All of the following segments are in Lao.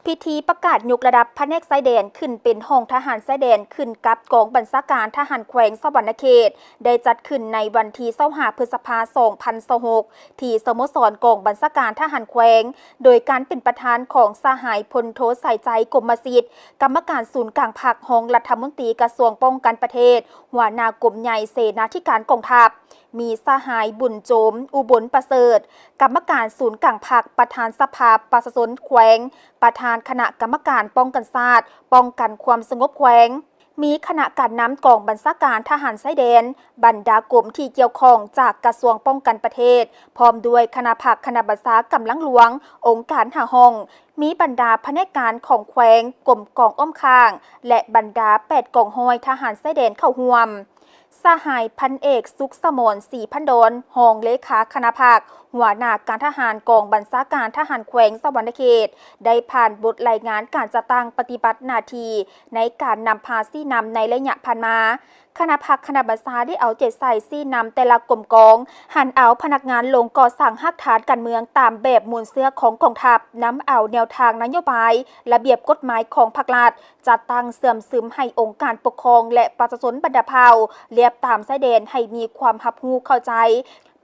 ພິທີປະກາດຍົກລະດັບພະແນກຊາຍແດນຂຶ້ນເປັນຫ້ອງທະຫານຊາຍແດນ ຂຶ້ນກັບກອງບັນຊາການທະຫານແຂວງສະຫວັນນະເຂດ ໄດ້ຈັດຂຶ້ນໃນວັນທີຊາວຫ້າ ພຶດສະພາ ສອງພັນຊາວຫົກ ທີ່ສະໂມສອນກອງບັນຊາການທະຫານແຂວງ ໂດຍການເປັນປະທານຂອງສະຫາຍ ພົນໂທ ສາຍໃຈ ກົມມະສິດ ກຳມະການສູນກາງພັກ, ຮອງລັດຖະມົນຕີກະຊວງປ້ອງກັນປະເທດ, ຫົວໜ້າກົມໃຫຍ່ເສນາທິການກອງທັບ, ມີສະຫາຍ ບຸນໂຈມ ອຸບົນປະເສີດ ກຳມະການສູນກາງພັກ, ປະທານສະພາປະຊາຊົນແຂວງ, ປະທານຄະນະກຳມະການປ້ອງກັນຊາດ, ປ້ອງກັນຄວາມສະຫງົບແຂວງ, ມີຄະນະການນຳກອງບັນຊາການທະຫານຊາຍແດນ, ບັນດາກົມທີ່ກ່ຽວຂ້ອງຈາກກະຊວງປ້ອງກັນປະເທດ, ພ້ອມດ້ວຍຄະນະພັກຄະນະບັນຊາກຳລັງຫຼວງ, ອົງການຫ້າຫ້ອງ, ມີບັນດາພະແນກການຂອງແຂວງ, ກົມກອງອ້ອມຂ້າງ ແລະ ບັນດາແປດກອງຮ້ອຍທະຫານຊາຍແດນເຂົ້າຮ່ວມ. ສະຫາຍ ພັນເອກ ສຸກສະໝອນ ສີພັນດອນ ຮອງເລຂາຄະນະພັກ, ຫົວໜ້າການທະຫານກອງບັນຊາການທະຫານແຂວງສະຫວັນນະເຂດ ໄດ້ຜ່ານບົດລາຍງານການຈັດຕັ້ງປະຕິບັດໜ້າທີ່ໃນການນຳພາຊີ້ນຳໃນໄລຍະຜ່ານມາ. ຄະນະພັກຄະນະບັນຊາໄດ້ເອົາໃຈໃສ່ຊີ້ນຳແຕ່ລະກົມກອງ, ຫັນເອົາພະນັກງານລົງກໍ່ສ້າງຮາກຖານການເມືອງຕາມແບບມູນເຊື້ອຂອງກອງທັບ, ນຳເອົາແນວທາງນະໂຍບາຍ, ລະບຽບກົດໝາຍຂອງພັກລັດ, ຈັດຕັ້ງເຊື່ອມຊຶມໃຫ້ອົງການປົກຄອງ ແລະ ປະຊາຊົນບັນດາເຜົ່າລຽບຕາມຊາຍແດນໃຫ້ມີຄວາມຮັບຮູ້ເຂົ້າໃຈ,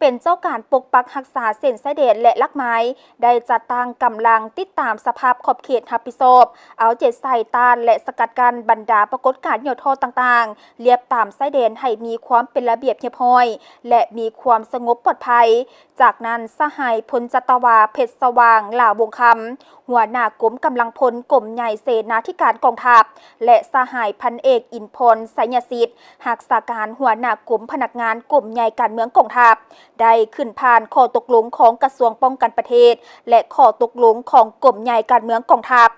ເປັນເຈົ້າການປົກປັກຮັກສາເສັ້ນຊາຍແດນ ແລະ ຫຼັກໝາຍ, ໄດ້ຈັດຕັ້ງກຳລັງຕິດຕາມສະພາບຂອບເຂດຮັບຜິດຊອບ, ເອົາໃຈໃສ່ຕ້ານ ແລະ ສະກັດກັ້ນບັນດາປາກົດການຫຍໍ້ທໍ້ຕ່າງໆ ລຽບຕາມຊາຍແດນໃຫ້ມີຄວາມເປັນລະບຽບຮຽບຮ້ອຍ ແລະ ມີຄວາມສະຫງົບປອດໄພ. ຈາກນັ້ນ ສະຫາຍ ພົນຈັດຕະວາ ເພັດສະຫວ່າງ ຫຼາວົງຄຳ ຫົວໜ້າກົມກຳລັງພົນ ກົມໃຫຍ່ເສນາທິການກອງທັບ ແລະ ສະຫາຍ ພັນເອກ ອິນພອນ ໄຊຍະສິດ ຮັກສາການຫົວໜ້າກົມພະນັກງານ ກົມໃຫຍ່ການເມືອງກອງທັບ ໄດ້ຂຶ້ນຜ່ານຂໍ້ຕົກລົງຂອງກະຊວງປ້ອງກັນປະເທດ ແລະ ຂໍ້ຕົກລົງຂອງກົມໃຫຍ່ການເມືອງກອງທັບ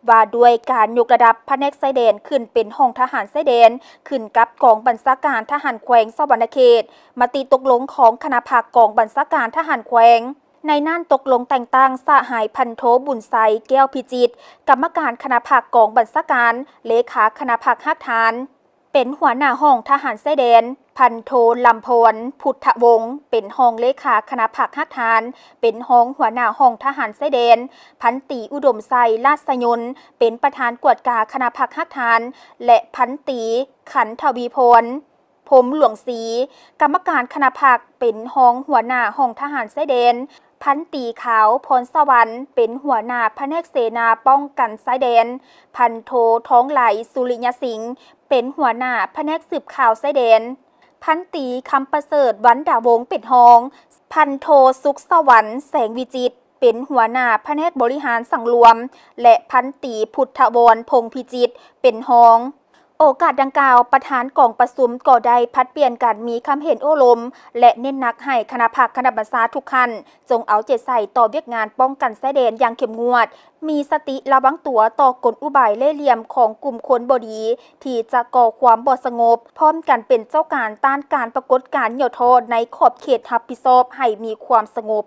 ວ່າດ້ວຍການຍົກລະດັບພະແນກຊາຍແດນຂຶ້ນເປັນຫ້ອງທະຫານຊາຍແດນ ຂຶ້ນກັບກອງບັນຊາການທະຫານແຂວງສະຫວັນນະເຂດ, ມະຕິຕົກລົງຂອງຄະນະພັກກອງບັນຊາການທະຫານແຂວງ. ໃນນັ້ນຕົກລົງແຕ່ງຕັ້ງສະຫາຍ ພັນໂທ ບຸນໄຊ ແກ້ວພິຈິດ ກຳມະການຄະນະພັກກອງບັນຊາການ, ເລຂາຄະນະພັກຮາກຖານ ເປັນຫົວໜ້າຫ້ອງທະຫານຊາຍແດນ, ພັນໂທ ລຳພອນ ພຸດທະວົງ ເປັນຮອງເລຂາຄະນະພັກຮາກຖານ, ເປັນຮອງຫົວໜ້າຫ້ອງທະຫານຊາຍແດນ, ພັນຕີ ອຸດົມໄຊ ລາດສະຍົນ ເປັນປະທານກວດກາຄະນະພັກຮາກຖານ ແລະ ພັນຕີ ຂັນທະວີພອນ ພົມຫຼວງສີ ກຳມະການຄະນະພັກ ເປັນຮອງຫົວໜ້າຫ້ອງທະຫານຊາຍແດນ, ພັນຕີ ຂາວ ພອນສະຫວັນ ເປັນຫົວໜ້າພະແນກເສນາປ້ອງກັນຊາຍແດນ, ພັນໂທ ທອງໄຫຼ ສຸລິຍະສິງ ເປັນຫົວໜ້າພະແນກສືບຂ່າວຊາຍແດນ, ພັນຕີ ຄຳປະເສີດ ວັນດາວົງ ເປັນຮອງ, ພັນໂທ ສຸກສະຫວັນ ແສງວິຈິດ ເປັນຫົວໜ້າພະແນກບໍລິຫານສັງລວມ ແລະ ພັນຕີ ພຸດທະວອນ ພົງພິຈິດ ເປັນຮອງ. ໂອກາດດັ່ງກ່າວ, ປະທານກອງປະຊຸມກໍໄດ້ຜັດປ່ຽນກັນມີຄຳເຫັນໂອ້ລົມ ແລະ ເນັ້ນໜັກໃຫ້ຄະນະພັກຄະນະບັນຊາທຸກຂັ້ນ ຈົ່ງເອົາໃຈໃສ່ຕໍ່ວຽກງານປ້ອງກັນຊາຍແດນຢ່າງເຂັ້ມງວດ, ມີສະຕິລະວັງຕົວຕໍ່ກົນອຸບາຍເລ່ຫຼ່ຽມຂອງກຸ່ມຄົນບໍ່ດີ ທີ່ຈະກໍ່ຄວາມບໍ່ສະຫງົບ, ພ້ອມກັນເປັນເຈົ້າການຕ້ານການປາກົດການຫຍໍ້ທໍ້ໃນຂອບເຂດຮັບຜິດຊອບໃຫ້ມີຄວາມສະຫງົບ.